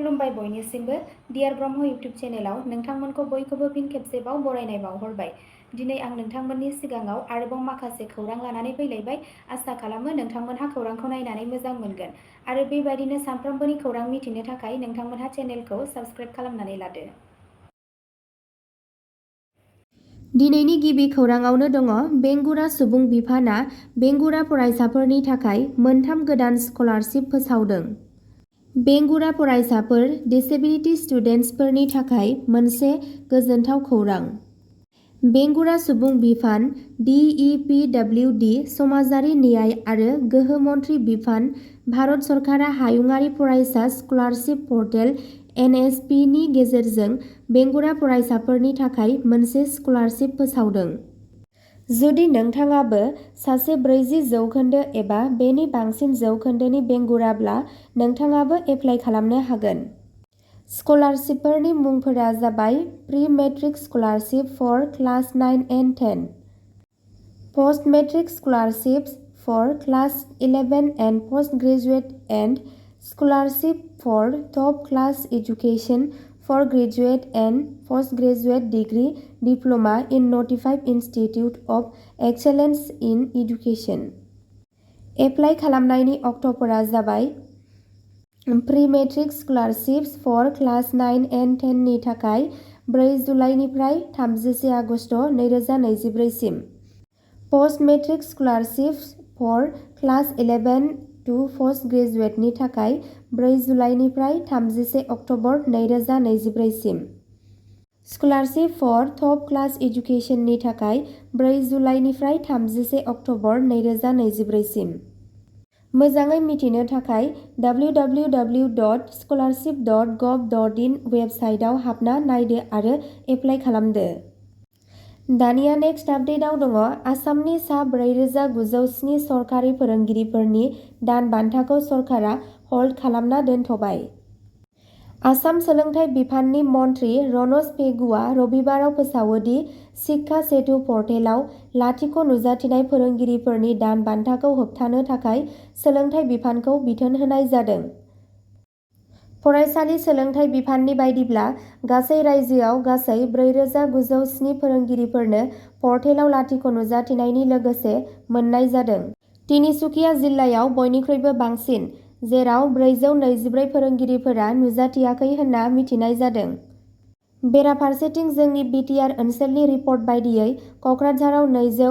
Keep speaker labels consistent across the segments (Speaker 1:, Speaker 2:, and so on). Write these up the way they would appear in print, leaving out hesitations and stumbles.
Speaker 1: खुलुमबाय बयनिसिमबो dear Brahma YouTube चेनेलाव नोंथांमोनखौ बयखौबो फिन खेबसेबाव बरायनाय बावहरबाय। दिनै आं नोंथांमोननि सिगाङाव आरोबाव माखासे खौरां लानानै फैलायबाय। आसा खालामो नोंथांमोनहा खौरांखौ नायनानै मोजां मोनगोन आरो बेबायदिनो सानफ्रोमबोनि खौरां मिथिनो थाखाय नोंथांमोनहा चेनेलखौ साबस्क्राइब खालामनानै लादो। दिनैनि गिबि खौराङावनो दङ बेंगुरा सुबुं बिफानआ बेंगुरा फरायसाफोरनि थाखाय मोनथाम गोदान स्कलारशिप फोसावदों। बेंगुरा फरायसाफोर डिसेबिलिटि स्टुडेन्टसफोरनि थाखाय मोनसे गोजोनथाव खौरां। बेंगुरा सुबुं बिफान DEPWD समाजारि न्याय आरो गोहो मन्थ्रि बिफान भारत सरकारा हायुङारि फरायसा स्कलारशिप पर्टेल NSP नि गेजेरजों बेंगुरा फरायसाफोरनि थाखाय मोनसे स्कलारशिप फोसावदों। जुदि नोंथाङाबो सासे 40 जौखोन्दो एबा बेनि बांसिन जौखोन्दोनि बेंगुराब्ला नोंथाङाबो एप्लाइ खालामनो हागोन। स्कलारशिपफोरनि मुंफोरा जाबाय pre matric scholarship for class 9 and 10, post matric scholarships for class 11 and post graduate and scholarship for top class education for graduate and post graduate degree diploma in notified institute of excellence in education. Apply खालामनायनि अक्ट'फोरा जाबाय pre matric scholarships for class 9 and 10 नि थाखाय 4 जुलाइनिफ्राय 31 August 2024 सिम। Post matric scholarships for class 11 to post ग्रेजुएटनि थाखाय 4 जुलाइनिफ्राय 31 अक्ट'बर 2024 सिम। स्कलारशिप फर टप क्लास एजुकेशननि थाखाय 4 जुलाइनिफ्राय 31 अक्ट'बर 2024 सिम। मोजाङै मिथिनो थाखाय www.scholarship.gov.in वेबसाइटआव हाबना नायदो आरो एप्लाइ खालामदो। दानिया नेक्स्ट आपडेटआव दङ आसामनि सा 4907 सरकारि फोरोंगिरिफोरनि दान बान्थाखौ सरकारा हल्ड खालामना दोनथ'बाय। आसाम सोलोंथाइ बिफाननि मन्थ्रि रनज पेगुआ रबिबाराव फोसावो दि शिक्षा सेतु पर्टेलाव लाथिख' नुजाथिनाय फोरोंगिरिफोरनि दान बान्थाखौ होबथानो थाखाय सोलोंथाइ बिफानखौ बिथोन होनाय जादों। फरायसालि सोलोंथाइ बिफाननि बायदिब्ला गासै रायजोआव गासै 4907 फोरोंगिरिफोरनो पर्टेलाव लाथिख' नुजाथिनायनि लोगोसे मोन्नाय जादों। तिनिसुकिया जिल्लायाव बयनिख्रुइबो बांसिन, जेराव 424 फोरोंगिरिफोरा नुजाथियाखै होनना मिथिनाय जादों। बेराफारसेथिं जोंनि बिटिआर ओनसोलनि रिपर्ट बायदियै कक्राझाराव 200,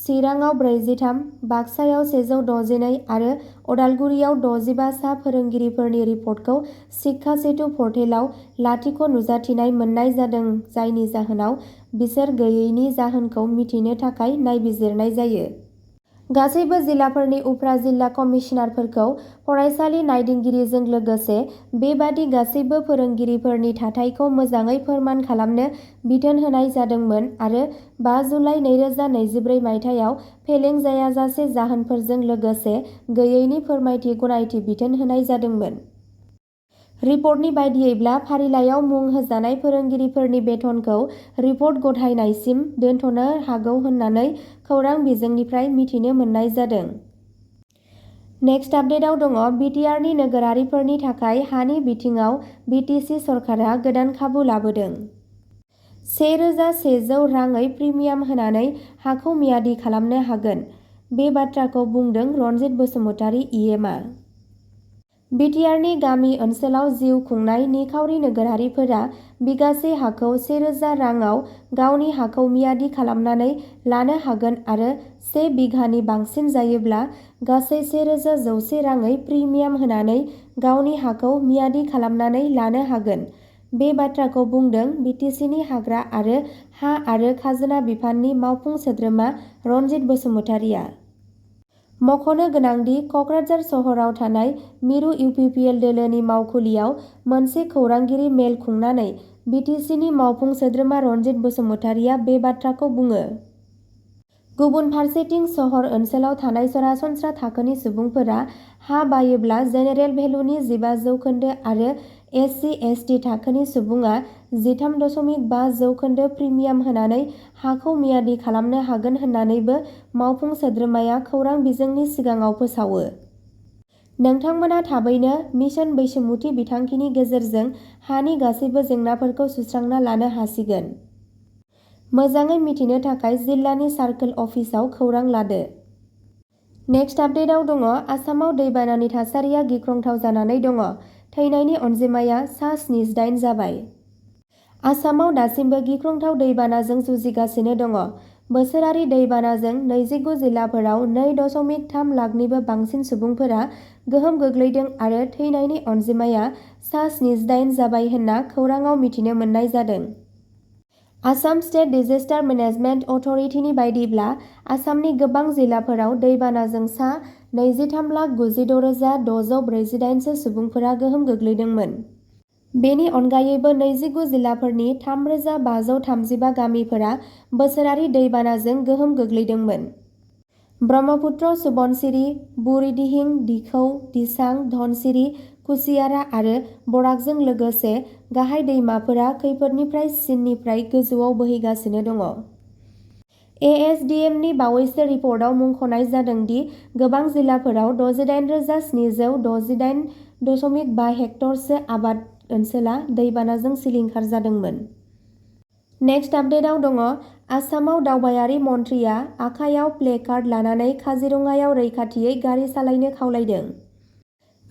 Speaker 1: चिराङाव 43, बाक्सायाव 162 आरो अदालगुरियाव 65 सा फोरोंगिरिफोरनि रिपर्टखौ शिक्षा सेतु पर्टेलाव लाथिख' नुजाथिनाय मोन्नाय जादों, जायनि जाहोनाव बिसोर गैयैनि जाहोनखौ मिथिनो थाखाय नायबिजिरनाय जायो। गासैबो जिल्लाफोरनि उफ्रा जिल्ला कमिसनारफोरखौ फरायसालि नायदिंगिरिजों लोगोसे बेबादि गासैबो फोरोंगिरिफोरनि थाथायखौ मोजाङै फोरमान खालामनो बिथोन होनाय जादोंमोन आरो 5 जुलाइ 2024 मायथाइयाव फेलें जायाजासे जाहोनफोरजों लोगोसे गैयैनि फोरमायथि गनायथि बिथोन होनाय जादोंमोन। रिपर्टनि बायदियैब्ला फारिलाइयाव मुं होजानाय फोरोंगिरिफोरनि बेथनखौ रिपर्ट गथायनायसिम दोनथ'नो हागौ होननानै खौरां बिजोंनिफ्राय मिथिनो मोननाय जादों। नेक्स्ट आपडेटआव दङ बिटिआरनि नोगोरारिफोरनि थाखाय हानि बिथिङाव बिटिसि सरकारा गोदान खाबु लाबोदों। 1100 राङै प्रिमियाम होनानै हाखौ मियादि खालामनो हागोन। बे बाथ्राखौ बुंदों रनजित बसुमतारी इएमआ। बिटिआरनि गामि ओनसोलाव जिउ खुंनाय निखावरि नोगोरारिफोरा बिगासे हाखौ 1000 राङाव गावनि हाखौ मियादि खालामनानै लानो हागोन आरो 1 बिघानि बांसिन जायोब्ला गासै 1100 राङै प्रिमियाम होनानै गावनि हाखौ मियादि खालामनानै लानो हागोन। बे बाथ्राखौ बुंदों बिटिसिनि हाग्रा आरो हा आरो खाजोना बिफाननि मावफुं सोद्रोमा रनजित बसुमतारीआ। मख'नो गोनांदि कक्राझार सहराव थानाय मिरु इउपिपिएल दोलोनि मावखुलियाव मोनसे खौरांगिरि मेल खुंनानै बिटिसिनि मावफुं सोद्रोमा रनजित बसुमतारीआ बे बाथ्राखौ बुङो। गुबुन फारसेथिं सहर ओनसोलाव थानाय सरासनस्रा थाखोनि सुबुंफोरा हा बायोब्ला जेनेरेल भेलुनि 15 जौखोन्दो आरो SC/ST थाखोनि सुबुङा 13.5 जौखोन्दो प्रिमियाम होनानै हाखौ मियादि खालामनो हागोन होननानैबो मावफुं सोद्रोमाया खौरां बिजोंनि सिगाङाव फोसावो। नोंथांमोना थाबैनो मिशन बैसोमुथि बिथांखिनि गेजेरजों हानि गासैबो जेंनाफोरखौ सुस्रांना लानो हासिगोन। मोजाङै मिथिनो थाखाय जिल्लानि सार्कोल अफिसाव खौरां लादो। नेक्स्ट आपडेटआव दङ आसामाव दैबानानि थासारिया गिख्रंथाव जानानै दङ। थैनायनि अनजिमाया सा 78 जाबाय। आसामाव दासिमबो गिख्रंथाव दैबानाजों जुजिगासिनो दङ। बोसोरारि दैबानाजों 29 जिल्लाफोराव 2.3 लाखनिबो बांसिन सुबुंफोरा गोहोम गोग्लैदों आरो थैनायनि अनजिमाया सा 78 जाबाय होनना खौराङाव मिथिनो मोननाय जादों। आसाम स्टेट डिजेस्टार मेनेजमेन्ट अथ'रिटिनि बायदिब्ला आसामनि गोबां जिल्लाफोराव दैबानाजों सा 23,96,648 सो सुबुंफोरा गोहोम गोग्लैदोंमोन। बेनि अनगायैबो 29 जिल्लाफोरनि 3,535 गामिफोरा बोसोरारि दैबानाजों गोहोम गोग्लैदोंमोन। ब्रह्मपुत्र, सुबनसिरि, बुरिदिहिं, दिखौ, दिसां, धनसिरि, कुसियारा आरो बराकजों लोगोसे गाहाय दैमाफोरा खैफोदनिफ्राय सिननिफ्राय गोजौआव बोहैगासिनो दङ। एएसडिएमनि बावैसो रिपर्टआव मुंख'नाय जादों दि गोबां जिल्लाफोराव 68,768.5 हेक्टरसो आबाद ओनसोला दैबानाजों सिलिंखार जादोंमोन। नेक्स्ट आपडेटआव दङ आसामाव दावबायारि मन्थ्रिया आखायाव प्लेकार्ड लानानै काजिरङायाव रैखाथियै गारि सालायनो खावलायदों।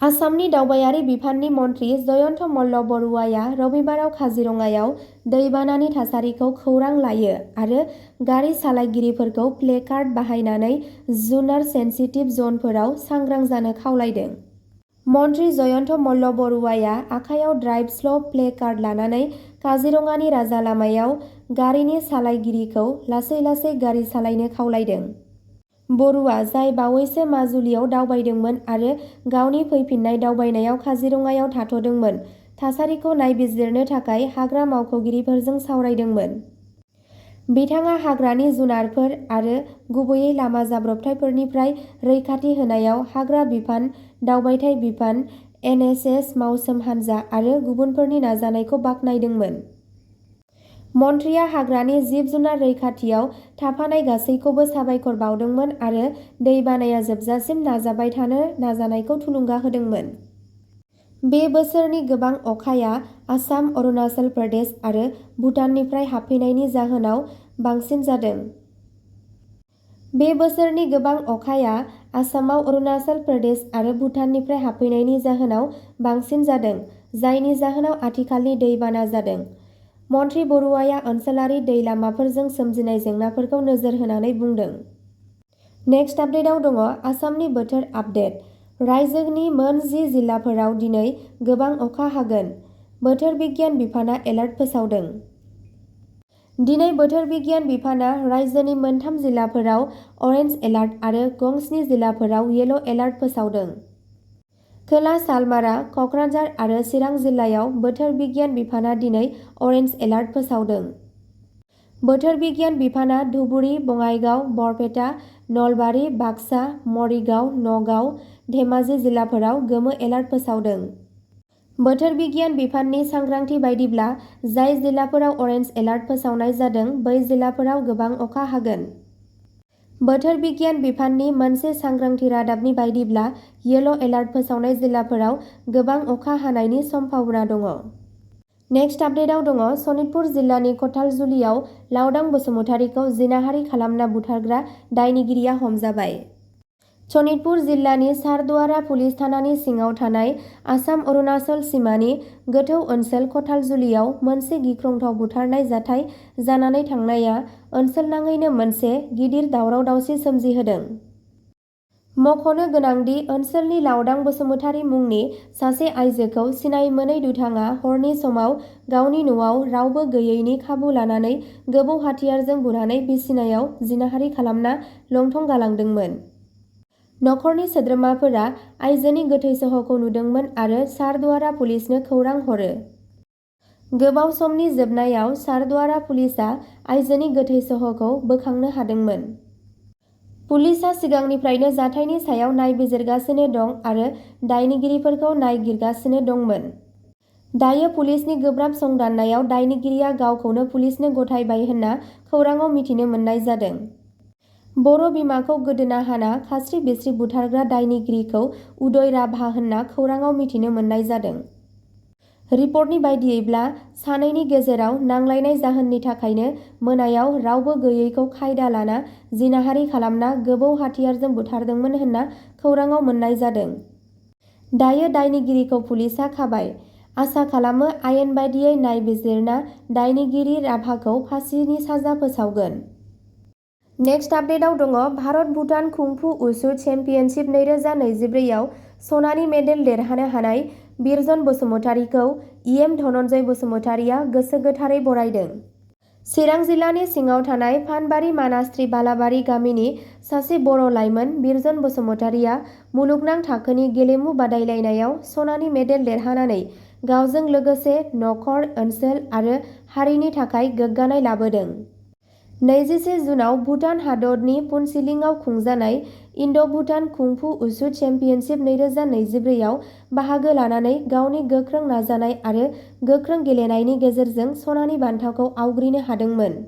Speaker 1: आसामनि दावबायारि बिफाननि मन्थ्रि जयन्त मल्ल बरुवाया रबिबाराव काजिरङायाव दैबानानि थासारिखौ खौरां लायो आरो गारि सालायगिरिफोरखौ प्लेकार्ड बाहायनानै जुनार सेन्सिटिभ जनफोराव सांग्रां जानो खावलायदों। मन्थ्रि जयन्त मल्ल बरुवाया आखायाव ड्राइभ स्ल' प्लेकार्ड लानानै काजिरङानि राजा लामायाव गारिनि सालायगिरिखौ लासै लासै गारि सालायनो खावलायदों। बरुवा, जाय बावैसो माजुलियाव दावबायदोंमोन आरो गावनि फैफिन्नाय दावबायनायाव काजिरङायाव थाथ'दोंमोन, थासारिखौ नायबिजिरनो थाखाय हाग्रा मावख'गिरिफोरजों सावरायदोंमोन। बिथाङा हाग्रानि जुनारफोर आरो गुबैयै लामा जाब्रबथायफोरनिफ्राय रैखाथि होनायाव हाग्रा बिफान, दावबायथाय बिफान, एनएचएस मावसोम हानजा आरो गुबुनफोरनि नाजानायखौ बाख्नायदोंमोन। मन्थ्रिया हाग्रानि जिब-जुनार रैखाथियाव थाफानाय गासैखौबो साबायखर बावदोंमोन आरो दैबानाया जोबजासिम नाजाबाय थानो नाजानायखौ थुलुंगा होदोंमोन। बे बोसोरनि गोबां अखाया आसाम, अरुणाचल प्रदेश आरो भुटाननिफ्राय हाबफैनायनि जाहोनाव बांसिन जादों। बे बोसोरनि गोबां अखाया आसामाव अरुणाचल प्रदेश आरो भुटाननिफ्राय हाबफैनायनि जाहोनाव बांसिन जादों, जायनि जाहोनाव आथिखालनि दैबाना जादों। मन्थ्रि बरुवाया ओनसोलारि दै लामाफोरजों सोमजिनाय जेंनाफोरखौ नोजोर होनानै बुंदों। नेक्स्ट आपडेटआव दङ आसामनि बोथोर आपडेट। रायजोनि मोन 10 जिल्लाफोराव दिनै गोबां अखा हागोन। बोथोर बिगियान बिफाना एलार्ट फोसावदों। दिनै बोथोर बिगियान बिफाना रायजोनि मोनथाम जिल्लाफोराव अरेन्ज एलार्ट आरो गं 7 जिल्लाफोराव येल' एलार्ट फोसावदों। खोला सालमारा, क'क्राझार आरो चिरां जिल्लायाव बोथोर बिगियान बिफाना दिनै अरेन्ज एलार्ट फोसावदों। बोथोर बिगियान बिफाना धुबुरी, बङाइगाव, बरपेटा, नलबारि, बाक्सा, मरिगाव, नगाव, धेमाजि जिल्लाफोराव गोमो एलार्ट फोसावदों। बोथोर बिगियान बिफाननि सांग्रांथि बायदिब्ला जाय जिल्लाफोराव अरेन्ज एलार्ट फोसावनाय जादों बै जिल्लाफोराव गोबां अखा हागोन। बोथोर बिगियान बिफाननि मोनसे सांग्रांथि रादाबनि बायदिब्ला येल' एलार्ट फोसावनाय जिल्लाफोराव गोबां अखा हानायनि सम्भावना दङ। नेक्स्ट आपडेटआव दङ सनितपुर जिल्लानि खथालजुलियाव लावदां बसुमतारीखौ जिनाहारि खालामना बुथारग्रा दायनिगिरिया हमजाबाय। सनितपुर जिल्लानि सारदुवारा पुलिस थानानि सिङाव थानाय आसाम-अरुणाचल सिमानि गोथौ ओनसोल खथालजुलियाव मोनसे गिख्रंथाव बुथारनाय जाथाय जानानै थांनाया ओनसोलनाङैनो मोनसे गिदिर दावराव-दावसि सोमजिहोदों। मख'नो गोनांदि ओनसोलनि लावदां बसुमतारी मुंनि सासे आइजोखौ सिनाय मोनै दुथाङा हरनि समाव गावनि न'आव रावबो गैयैनि खाबु लानानै गोबौ हाथियारजों बुनानै बिसिनायाव जिनाहारि खालामना लंथं गालांदोंमोन। नखरनि सोद्रोमाफोरा आइजोनि गोथै सह'खौ नुदोंमोन आरो सारदुवारा पुलिसनो खौरां हरो। गोबाव समनि जोबनायाव सारदुवारा पुलिसआ आइजोनि गोथै सह'खौ बोखांनो हादोंमोन। पुलिसआ सिगांनिफ्रायनो जाथायनि सायाव नायबिजिरगासिनो दं आरो दायनिगिरिफोरखौ नागिरगासिनो दंमोन। दायो पुलिसनि गोब्राब संदाननायाव दायनिगिरिया गावखौनो पुलिसनो गथायबाय होनना खौराङाव मिथिनो मोननाय जादों। बर' बिमाखौ गोदोना हाना खास्रि बिस्रि बुथारग्रा दायनिगिरिखौ उदय राभा होनना खौराङाव मिथिनो मोननाय जादों। रिपर्टनि बायदियैब्ला सानैनि गेजेराव नांलायनाय जाहोननि थाखायनो मोनायाव रावबो गैयैखौ खायदा लाना जिनाहारि खालामना गोबौ हाथियारजों बुथारदोंमोन होनना खौराङाव मोननाय जादों। दायो दायनिगिरिखौ पुलिसा खाबाय। आसा खालामो आयेन बायदियै नायबिजिरना दायनिगिरि राभाखौ फासिनि साजा फोसावगोन। नेक्स्ट आपडेटआव दङ भारत भुटान कुंफु उशु चेम्पियनशिप 2023आव सनानि मेडेल देरहानो हानाय बिरजन बसुमतारीखौ इएम धनन्जय बसुमतारीया गोसो गोथारै बरायदों। चिरां जिल्लानि सिङाव थानाय फानबारि मानास्ट्रि बालाबारि गामिनि सासे बर' लाइमोन बिरजन बसुमतारीया मुलुगनां थाखोनि गेलेमु बादायलायनायाव सनानि मेडेल देरहानानै गावजों लोगोसे नखर, ओनसोल आरो हारिनि थाखाय गोग्गानाय लाबोदों। 24 जुनआव भुटान हादरनि पुनसिलिंआव खुंजानाय इन्ड'-भुटान कुंफु उशु चेम्पियनशिप 2023आव बाहागो लानानै गावनि गोख्रों नाजानाय आरो गोख्रों गेलेनायनि गेजेरजों सनानि बान्थाखौ आवग्रिनो हादोंमोन।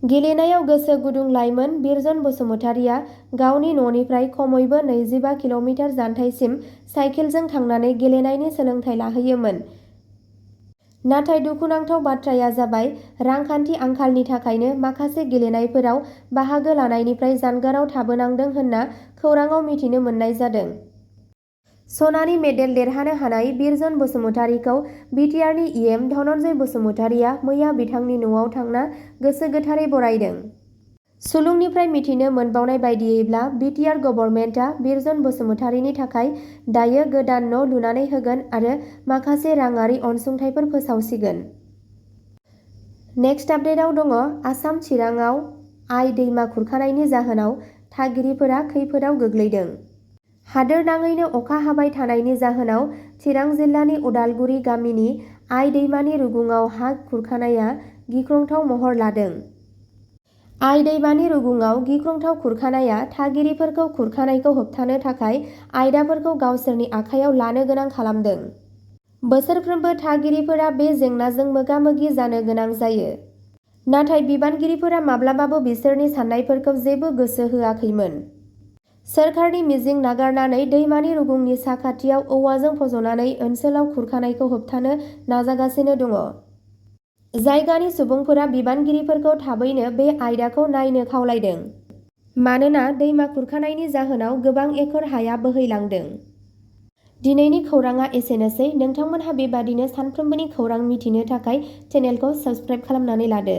Speaker 1: गेलेनायाव गोसो गुदुं लाइमोन बिरजन बसुमतारीया गावनि न'निफ्राय खमैबो 25 किल'मिटार जानथाइसिम साइकेलजों थांनानै गेलेनायनि सोलोंथाइ लाहैयोमोन। नाथाय दुखुनांथाव बाथ्राया जाबाय रांखान्थि आंखालनि थाखायनो माखासे गेलेनायफोराव बाहागो लानायनिफ्राय जानगाराव थाबोनांदों होनना खौराङाव मिथिनो मोननाय जादों। सनानि मेडेल देरहानो हानाय बिरजन बसुमतारीखौ बिटिआरनि इएम धनन्जय बसुमतारीया मैया बिथांनि न'आव थांना गोसो गोथारै बरायदों। सुलुंनिफ्राय मिथिनो मोनबावनाय बायदियैब्ला बिटिआर गभर्नमेन्टआ बिरजन बसुमतारीनि थाखाय दायो गोदान न' लुनानै होगोन आरो माखासे राङारि अनसुंथाइफोर फोसावसिगोन। नेक्स्ट आपडेटआव दङ आसाम चिराङाव आइ दैमा खुरखानायनि जाहोनाव थागिरिफोरा खैफोदाव गोग्लैदों। हादोरनाङैनो अखा हाबाय थानायनि जाहोनाव चिरां जिल्लानि उदालगुरि गामिनि आइ दैमानि रुगुङाव हा खुरखानाया गिख्रंथाव महर लादों। आइ दैमानि रुगुङाव गिख्रंथाव खुरखानाया थागिरिफोरखौ खुरखानायखौ होबथानो थाखाय आयदाफोरखौ गावसोरनि आखायाव लानो गोनां खालामदों। बोसोरफ्रोमबो थागिरिफोरा बे जेंनाजों मोगा-मोगि जानो गोनां जायो। नाथाय बिबानगिरिफोरा माब्लाबाबो बिसोरनि साननायफोरखौ जेबो गोसो होआखैमोन। सोरखारनि मिजिं नागारनानै दैमानि रुगुंनि साखाथियाव औवाजों फज'नानै ओनसोलाव खुरखानायखौ होबथानो नाजागासिनो दङ। जायगानि सुबुंफोरा बिबानगिरिफोरखौ थाबैनो बे आयदाखौ नायनो खावलायदों। मानोना दैमा खुरखानायनि जाहोनाव गोबां एकर हाया बोहैलांदों। दिनैनि खौराङा एसेनोसै। नोंथांमोनहा बेबादिनो सानफ्रोमबोनि खौरां मिथिनो थाखाय चेनेलखौ साबस्क्राइब खालामनानै लादो।